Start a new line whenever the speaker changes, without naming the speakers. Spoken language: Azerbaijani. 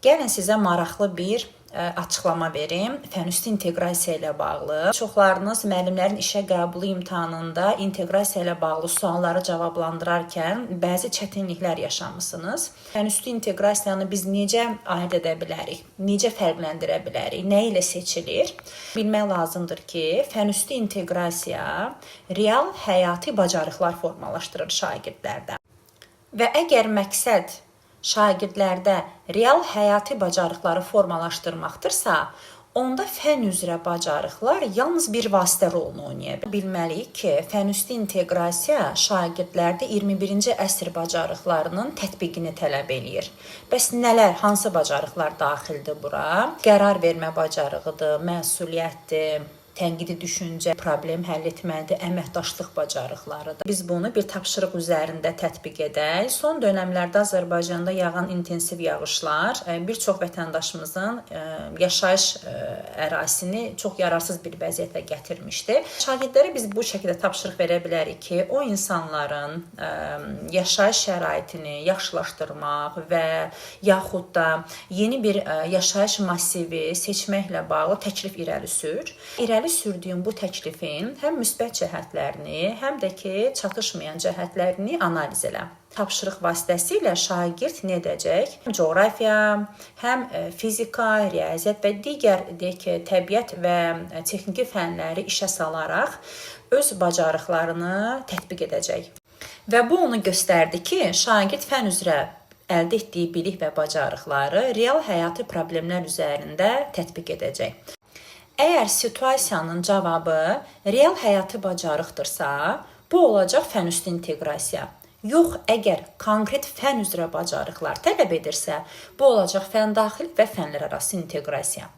Gəlin sizə maraqlı bir açıqlama verim fənüstü inteqrasiya ilə bağlı. Çoxlarınız müəllimlərin işə qəbulu imtahanında inteqrasiya ilə bağlı sualları cavablandırarkən bəzi çətinliklər yaşamısınız. Fənüstü inteqrasiyanı biz necə ayırd edə bilərik? Necə fərqləndirə bilərik? Nə ilə seçilir? Bilmək lazımdır ki, fənüstü inteqrasiya real həyati bacarıqlar formalaşdırır şagirdlərdə. Və əgər məqsəd şagirdlərdə real həyati bacarıqları formalaşdırmaqdırsa, onda fən üzrə bacarıqlar yalnız bir vasitə rolunu oynaya bilər. Bilməliyik ki, fənüstü inteqrasiya şagirdlərdə 21-ci əsr bacarıqlarının tətbiqini tələb eləyir. Bəs nələr, hansı bacarıqlar daxildir bura? Qərar vermə bacarığıdır, məsuliyyətdir, tənqidi düşüncə, problem həll etmədir, əməkdaşlıq bacarıqlarıdır. Biz bunu bir tapşırıq üzərində tətbiq edək. Son dövrlərdə Azərbaycanda yağan intensiv yağışlar bir çox vətəndaşımızın yaşayış ərazisini çox yararsız bir vəziyyətə gətirmişdi. Şagirdlərə biz bu şəkildə tapşırıq verə bilərik ki, o insanların yaşayış şəraitini yaxşılaşdırmaq və yaxud da yeni bir yaşayış massivi seçməklə bağlı təklif irəli sür. İrəli sürdüyün bu təklifin həm müsbət cəhətlərini, həm də ki, çatışmayan cəhətlərini analiz elə. Tapşırıq vasitəsilə şagird nə edəcək? Həm coğrafiya, həm fizika, riyaziyyat və digər deyək ki, təbiət və texniki fənləri işə salaraq öz bacarıqlarını tətbiq edəcək. Və bu onu göstərdi ki, şagird fən üzrə əldə etdiyi bilik və bacarıqları real həyati problemlər üzərində tətbiq edəcək. Əgər situasiyanın cavabı real həyati bacarıqdırsa, bu olacaq fənüstü inteqrasiya. Yox, əgər konkret fən üzrə bacarıqlar tələb edirsə, bu olacaq fən daxili və fənlərarası inteqrasiya.